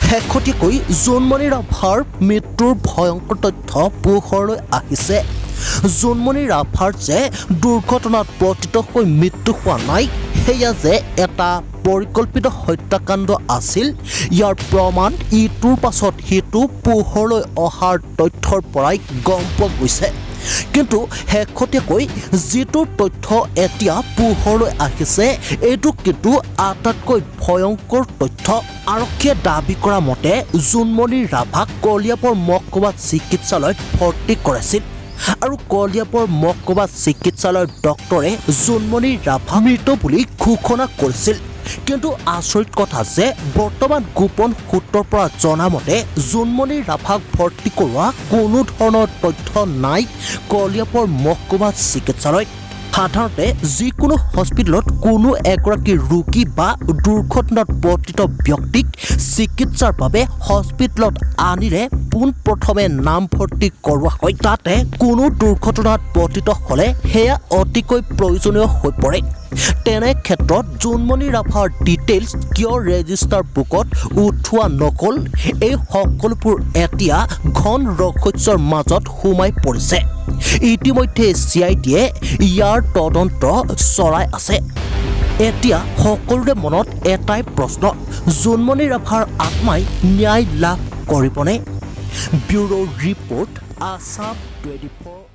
শেহতীয়াকৈ জোনমণি ৰাভাৰ মৃত্যুৰ ভয়ংকৰ তথ্য পোহৰলৈ আহিছে। জোনমণি ৰাভাৰ যে দুৰ্ঘটনাত পতিত হৈ মৃত্যু হোৱা নাই, সেয়া যে এটা পৰিকল্পিত হত্যাকাণ্ড আছিল, ইয়াৰ প্ৰমাণ ইটোৰ পাছত সিটো পোহৰলৈ অহাৰ তথ্যৰ পৰাই গম পোৱা গৈছে। কিন্তু শেহতীয়াকৈ যিটো তথ্য এতিয়া পোহৰলৈ আহিছে, এইটো কিন্তু আটাইতকৈ ভয়ংকৰ তথ্য। আৰক্ষীয়ে দাবী কৰা মতে জোনমণি ৰাভাক কলিয়াবৰ মহকুমা চিকিৎসালয়ত ভৰ্তি কৰাইছিল আৰু কলিয়াবৰ মহকুমা চিকিৎসালয়ৰ ডক্তৰে জোনমণি ৰাভা মৃত বুলি ঘোষণা কৰিছিল। কিন্তু আচৰিত কথা যে বৰ্তমান গোপন সূত্ৰৰ পৰা জনা মতে জোনমণি ৰাভাক ভৰ্তি কৰোৱা কোনো ধৰণৰ তথ্য নাই কলিয়াবৰ মহকুমা চিকিৎসালয়ত। সাধাৰণতে যিকোনো হস্পিটেলত কোনো এগৰাকী ৰোগী বা দুৰ্ঘটনাত পতিত ব্যক্তিক চিকিৎসাৰ বাবে হস্পিটেলত আনিলে পোনপ্ৰথমে নামভৰ্তি কৰোৱা হয়। তাতে কোনো দুৰ্ঘটনাত পতিত হ'লে সেয়া অতিকৈ প্ৰয়োজনীয় হৈ পৰে। তেনে ক্ষেত্ৰত জোনমণি ৰাভাৰ ডিটেইলছ কিয় ৰেজিষ্টাৰ বুকত উঠোৱা নগ'ল, এই সকলোবোৰ এতিয়া ঘন ৰহস্যৰ মাজত সোমাই পৰিছে। ইতিমধ্যে চিআইডিয়ে ইয়াৰ তদন্ত চলাই আছে। এতিয়া সকলোৰে মনত এটাই প্ৰশ্ন, জোনমণি ৰাভাৰ আত্মাই ন্যায় লাভ কৰিবনে? Bureau report, Assam 24।